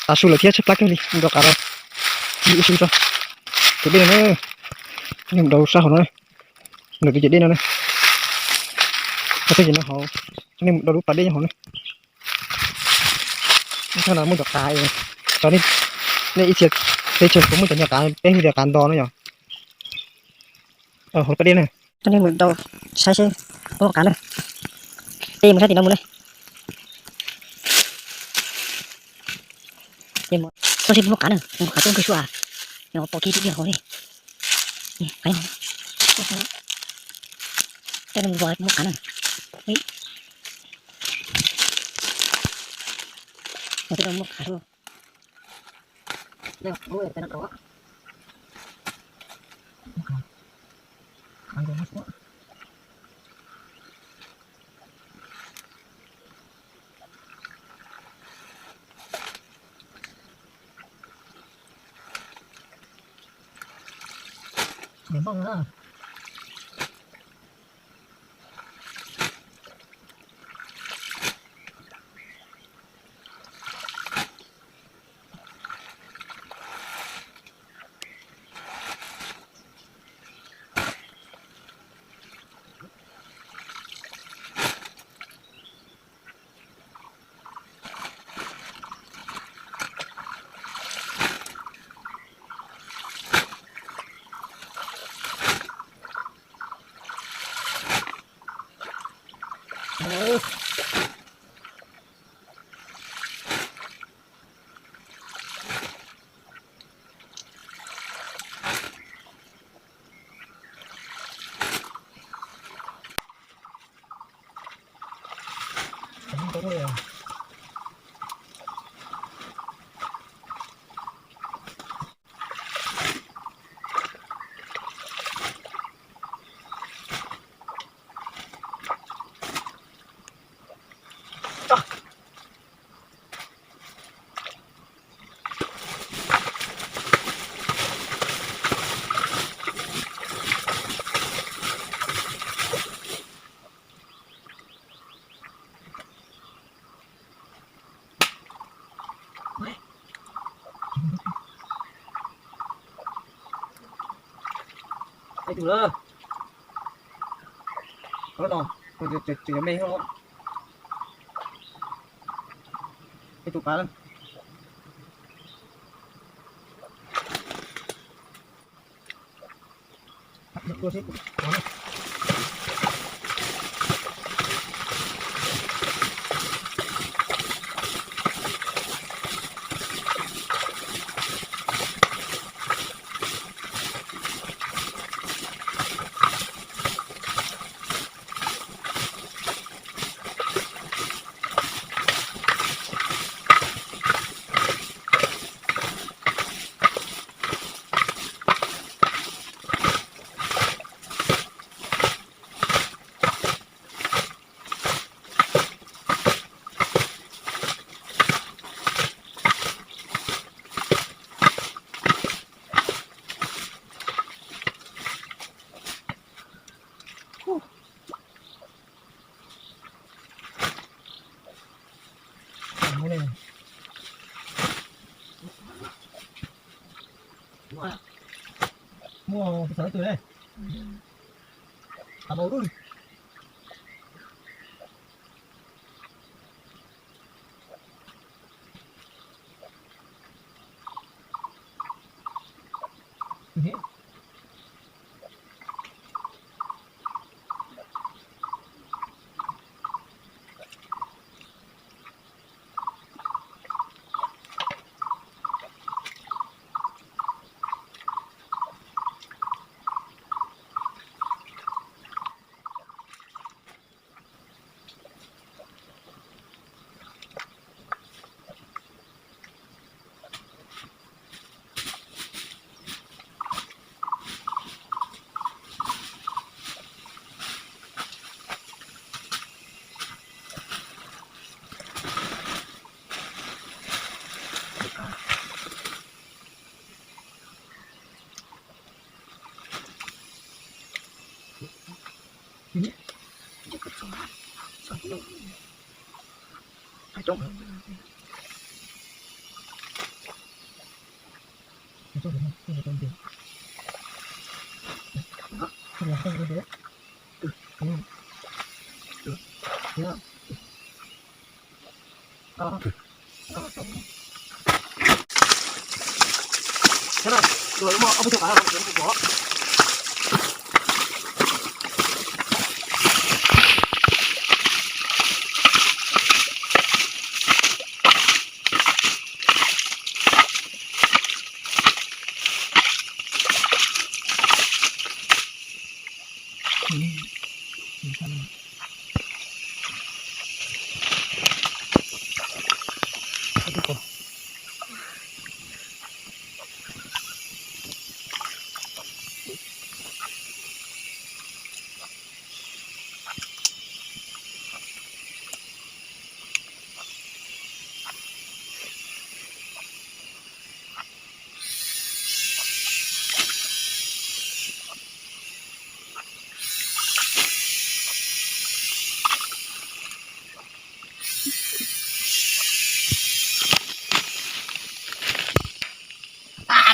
Tav su lawm thiab tshaib plab kawg li, mus rau qav rau. Ib sim tso. Tus dej no na, nej mus dau sab hauv no na, ntawm tus ciam dej no na. Koj txhob cia no hauv, nej mus dau lub pas dej nyob hauv na. Thaj no muaj cov qav, cov nej ib txhia teb chaws puas muaj cov niag qav peb hu tias qav nto no yom. Hauv pas dej na. Coj nej mus dau saib seb muaj qav na. Peb mus sab tim no mus na. Txhob seb muaj qav na, muaj qav tuaj kawg suab, no pom kiag tib pliag hauv li. Coj nej mus vov muaj qav na. Muaj qav.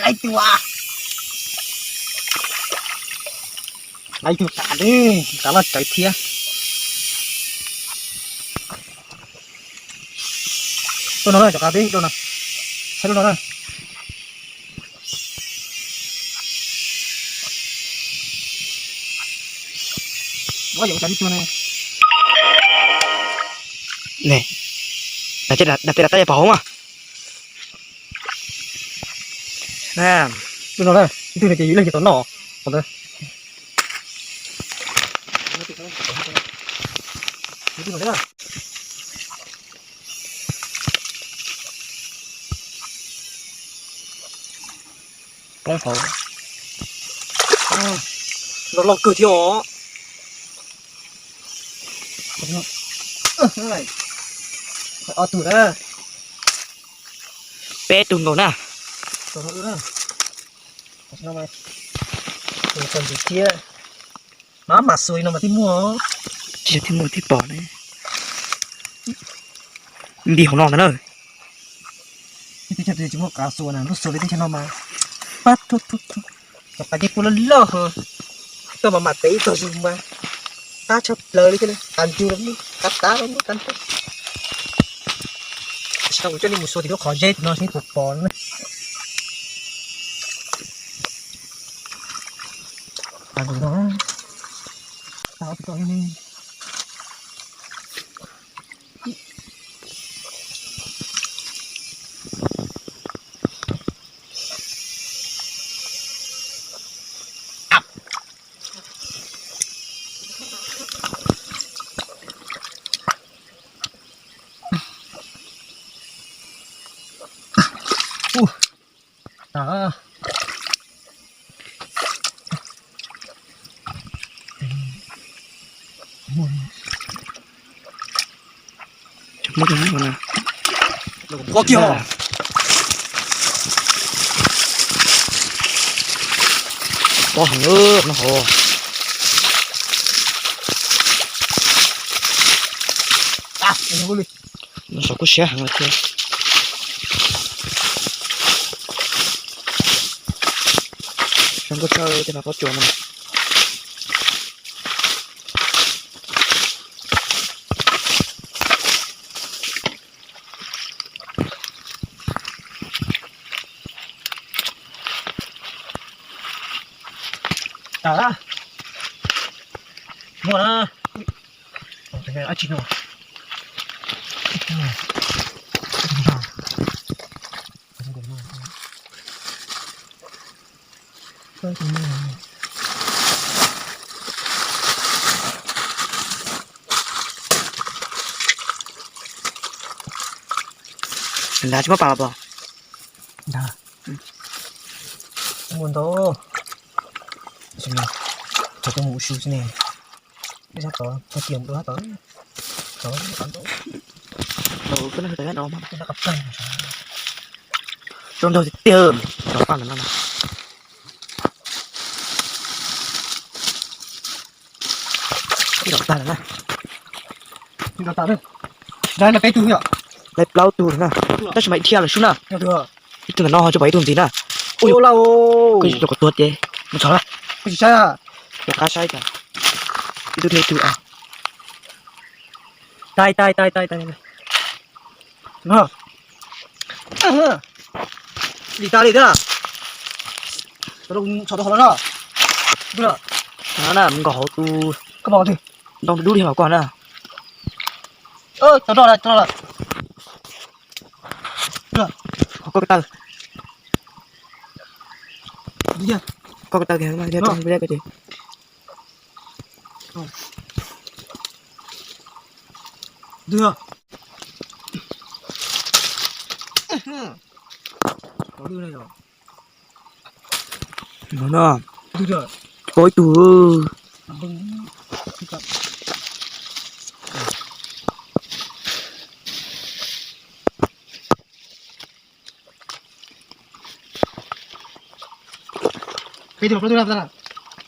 Laiv tug, laiv tug tas li, tas loj tsawv thiab. Lub no na, cov qab peb lub no, saib lub no na. Ua cas li tuag ne. Ne, dag tej dag qab pom hauv mas. Lub no na, ib tug no ces yus leej ces tau noj. Poob hauv. Loj loj kawg thiab os. Ob tug na. Peb tug nkaus na. Tau ntxiv thiab. Mas mas xuas li no mas thiaj muaj. Tsis yog thiaj muaj thiaj pom ne. Nti hauv no ntag na. Teb chaws tsis muaj qab xuas na, lub xuas li teb chaws no mas pab thu thu thu. Cov qab ces kua loj loj hos, tuaj mas mam tev ib tog zus mas qab tshaj plaws li thiab, tas ntsug los muaj, qab tav los muaj, qab ntuj. Tam sim no kuv coj nej mus xuas tim lub qhov zeb tim no seb puas pom na. Tas ntsug no, tas ob tug tau li ne. Muab kiag. Pob heev no hov. No saum kuj siab heev lawm thiab. Zoo nkauj tshaj tej no pob tsuas no. Muaj na. Dab tsi no? Nrad tsis muab pas los pom. Nrad. Muaj ntau. Tsis, tsam tuaj mus ua su xwb ne. Ib sab tod, txog kiag mus dua sab tod. Tod, tod ntau. Tau, koj noj tau nyob no mas. Zoo nraug tiag tiag, rov paj ntawm no na. Ib rov tag lawm na. Ib rov tag lawm. Lawv peb tug yom. Lawv plaub tug lawm na. Tab sis mas ib dhia lawm xwb na. Ib tug ntawm no ho tsis pom ib tug ntxiv na. Ua la, koj tsis tau kom tuag ces mus txhom na. Koj tsis saib a? Rov qab saib cas. Ib tug thiab ib tug. Tai tai tai tai tai. Li tas li thiab. Txhom tau hauv los no. No na, mus nkaum hauv tus ntoo dub li hauv ko na. Tau roj lawm, tau roj lawm. Koj ko taw. Koj ko taw kiag, ko ces. No na, pom ib tug.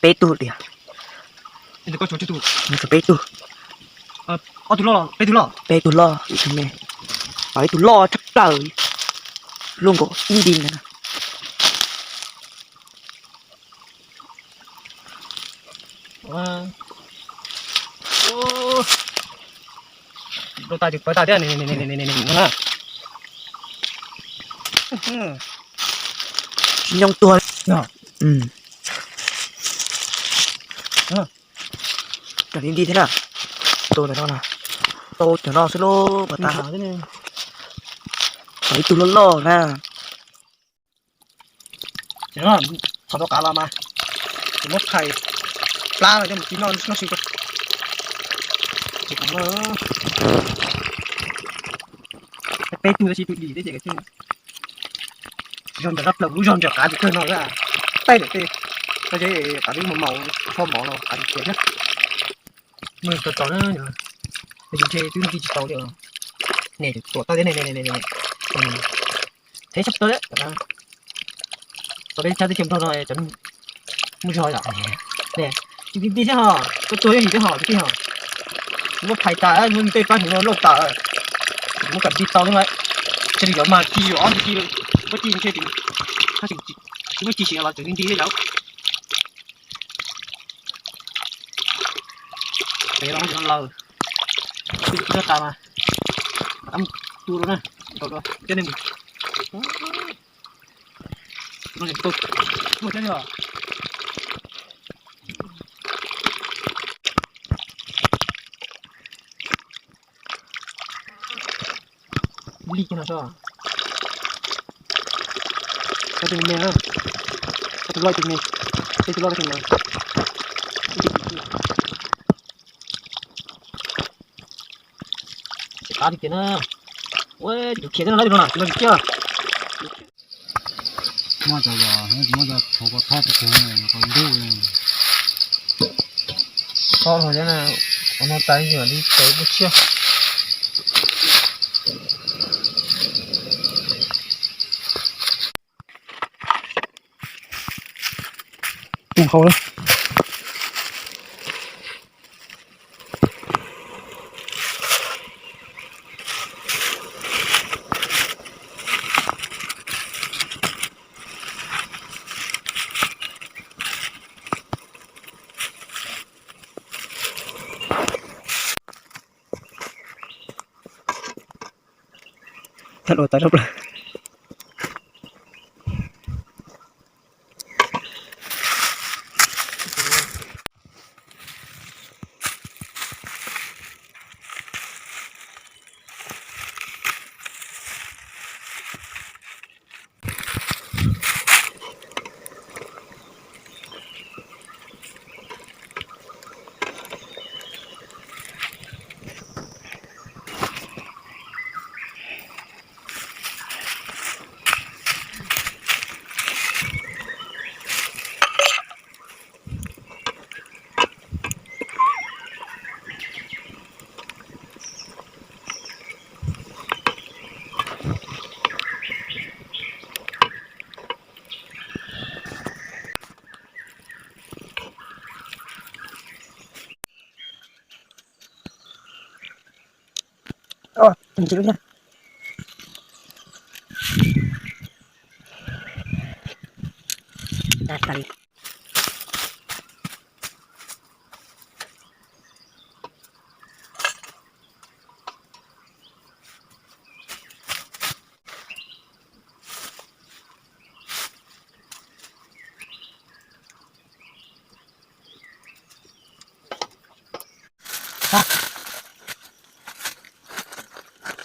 Peb tug tiag. Nws tshuav peb tug. Peb tug loj, peb tug loj, ib tug me, ib tug loj tshaj plaws, luaj nkaus ib nti ntawd na. Rau tas ces pawv tas thiab. Tsis nyooj tuag. Cov li nti thiab na. Tau ntawm no, tau cov no xwb lauj. Pom ib tug loj loj na. Txhom tau qav los mas muab phais plab los coj mus ci noj noj si. Peb tug tsis tus dim thiab ces zog ntawm qab plaws kuv zog ntawm qav tus kawg no. Taij ntawm tej, koj zeb qav twb maus maus tsho mov los qav tus tias thiab. Mus tau tau na, ntshe twb nti tsis tau li. Niam tuam tau thiab ne. Teb sab tau, tau peb tshab teb chaws Nplog no cov muaj zog yom. Tsis nti nti thiab ho, tuaj tuag yeej yim thiab ho kwv tij ho. Muab phais tas, muab tej pab hnyuv no lauj tas, muab kam nti tau lawm. Ntshe li yuav mag ci yuav ob nti ci, muab ci ntshe tsis muab ci siav los tseem nti nti thiab yom. Peb los no lawm, twb tsis tau tas mas tu rau na, rau rau coj nej mus. No tu, tuaj thiab li os. Li kiag no tso. Koj tus me na, koj tus loj tus me, koj tus loj koj tus me. Qab tiag tiag na. Ua tus khiav no lawm no na, tus no tus ciaj. Muab cov, muab cov thauv ko thob rau kiag ko ntub. Thob hauv thiab na, ua no tas yeej li tau lub siab. Tus hauv na. Thaj ua tas rau plaws.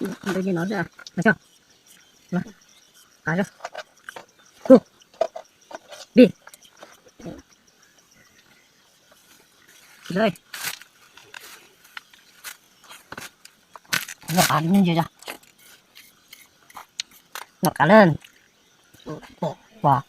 Ntawd ces no xwb, no xwb. Qab xwb. Hu. Bi. Lawm. Lawm qab ntsia. Lawm qab lawm. Pom. Pom. Pom.